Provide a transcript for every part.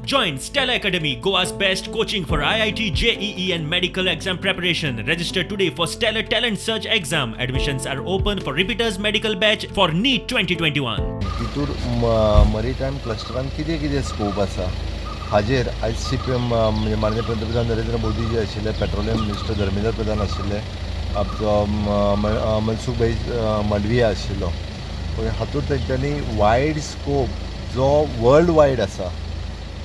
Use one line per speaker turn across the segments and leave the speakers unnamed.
Join Stella Academy, Goa's best coaching for IIT, JEE, and medical exam preparation. Register today for Stellar Talent Search exam. Admissions are open for repeaters medical batch for NEET 2021.
तितूर maritime क्लस्टरान कितें कितें scope आसा हाजेर आयज C P M, म्हणजे माननीय पंतप्रधान नरेंद्र मोदी जे आशिल्ले, पेट्रोलियम मिनिस्टर धर्मेंद्र प्रधान आशिल्ले, आमचो मनसुख भाई मांडविया आशिल्लो. हातूंत तेंच्यांनी वायड स्कोप जो वर्ल्ड वायड आसा,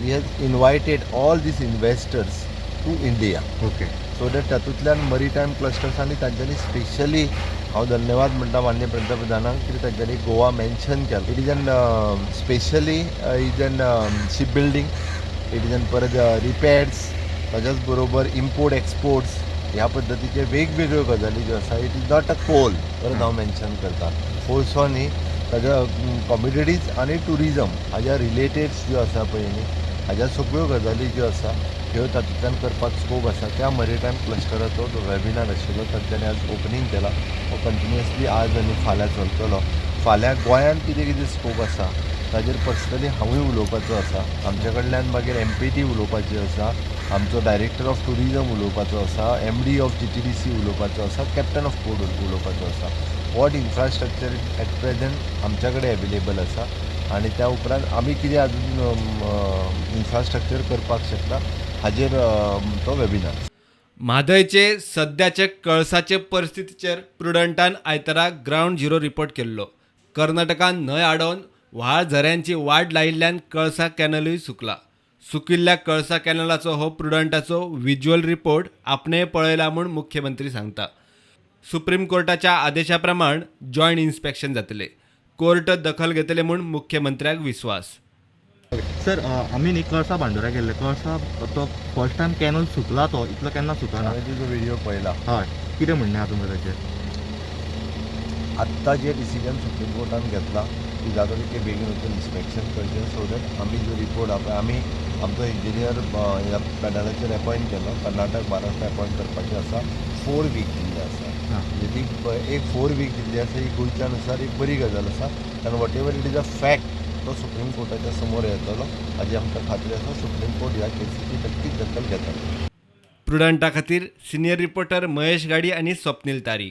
he has invited all these investors to India. So that तातूंतल्यान मरिटायम क्लस्टर्स आनी तांच्यांनी स्पेशली हांव धन्यवाद म्हणटा माननीय पंतप्रधानांक, कित्याक तांच्यांनी गोवा मेन्शन केलां. It is an specially is an ship building, it is an परत रिपेर्स, ताच्याच बरोबर इम्पोर्ट एक्सपोर्ट्स, ह्या पद्दतीचे वेगवेगळ्यो गजाली ज्यो आसा. It is not a coal, परत हांव मेन्शन करता, कोळसो न्ही, ताज्या कॉमोडिटीज आनी ट्युरिजम हाज्या रिलेटेड ज्यो आसा पळय न्ही, हाज्या सगळ्यो गजाली ज्यो आसा ह्यो तातूंतल्यान करपाक स्कोप आसा. त्या मरिटायम क्लस्टराचो जो वेबिनार आशिल्लो, तांच्यांनी आज ओपनींग केला. हो कंटिन्युअसली आज आनी फाल्यां चलतलो. फाल्यां गोंयांत कितें कितें स्कोप आसा ताजेर पर्सनली हांवूय उलोवपाचो आसा. आमच्या कडल्यान मागीर एमपीटी उलोवपाची आसा, आमचो डायरेक्टर ऑफ ट्युरिजम उलोवपाचो आसा, एमडी ऑफ जीटीडीसी उलोवपाचो आसा, कॅप्टन ऑफ पोर्ट उलोवपाचो आसा, what infrastructure at present आमच्या कडेन एवेलेबल आसा आनी त्या उपरांत आमी कितें अजून इन्फ्रास्ट्रक्चर करपाक शकता, हाजेर तो वेबिनार.
म्हादयचे सद्याचे कळसाचे परिस्थितीचेर प्रुडंटान आयतारा ग्रावंड झिरो रिपोर्ट केल्लो. कर्नाटकान न्हंय आडोवन व्हाळ झऱ्यांची वाड लायिल्ल्यान कळसा कॅनलूय सुकला. सुकिल्ल्या कळसा कॅनलाचो हो प्रुडंटाचो विज्युअल रिपोर्ट आपणें पळयला म्हूण मुख्यमंत्री सांगता. सुप्रीम कोर्टाच्या आदेशा प्रमाण जॉयंट इन्स्पेक्शन जातले, कोर्ट दखल घेतले म्हूण मुख्यमंत्र्याक विस्वास.
सर, आमी न्ही कळसा भांडुरा गेल्ले. कळसा तो फर्स्ट टायम कॅनल सुकला, तो इतलो केन्ना सुकना.
हांवें तुजो व्हिडिओ पळयला.
हय, कितें म्हणणें आहा तुमकां ताचेर?
आत्तां जे डिसिजन सुप्रीम कोर्टान घेतला की जाता तितके बेगीन वचून इन्स्पेक्शन करचें, सो that आमी जो रिपोर्ट आहा पळय, आमी आमचो इंजिनियर ह्या पॅनलाचेर एपॉयंट केलो. कर्नाटक, महाराष्ट्र एपॉयंट करपाचें आसा. 4 वीक दिल्ले आसा. म्हणजे ती एक 4 वीक दिल्ली आसा, ही गोंयच्या नुसार एक बरी गजाल आसा, कारण whatever it is a fact, तो सुप्रीम कोर्टाच्या समोर येतलो हाजी आमकां खात्री आसा. सुप्रीम कोर्ट ह्या केसीची नक्कीच दखल घेतलो.
प्रुडंटा खातीर सिनियर रिपोर्टर महेश गाडी आनी स्वप्नील तारी.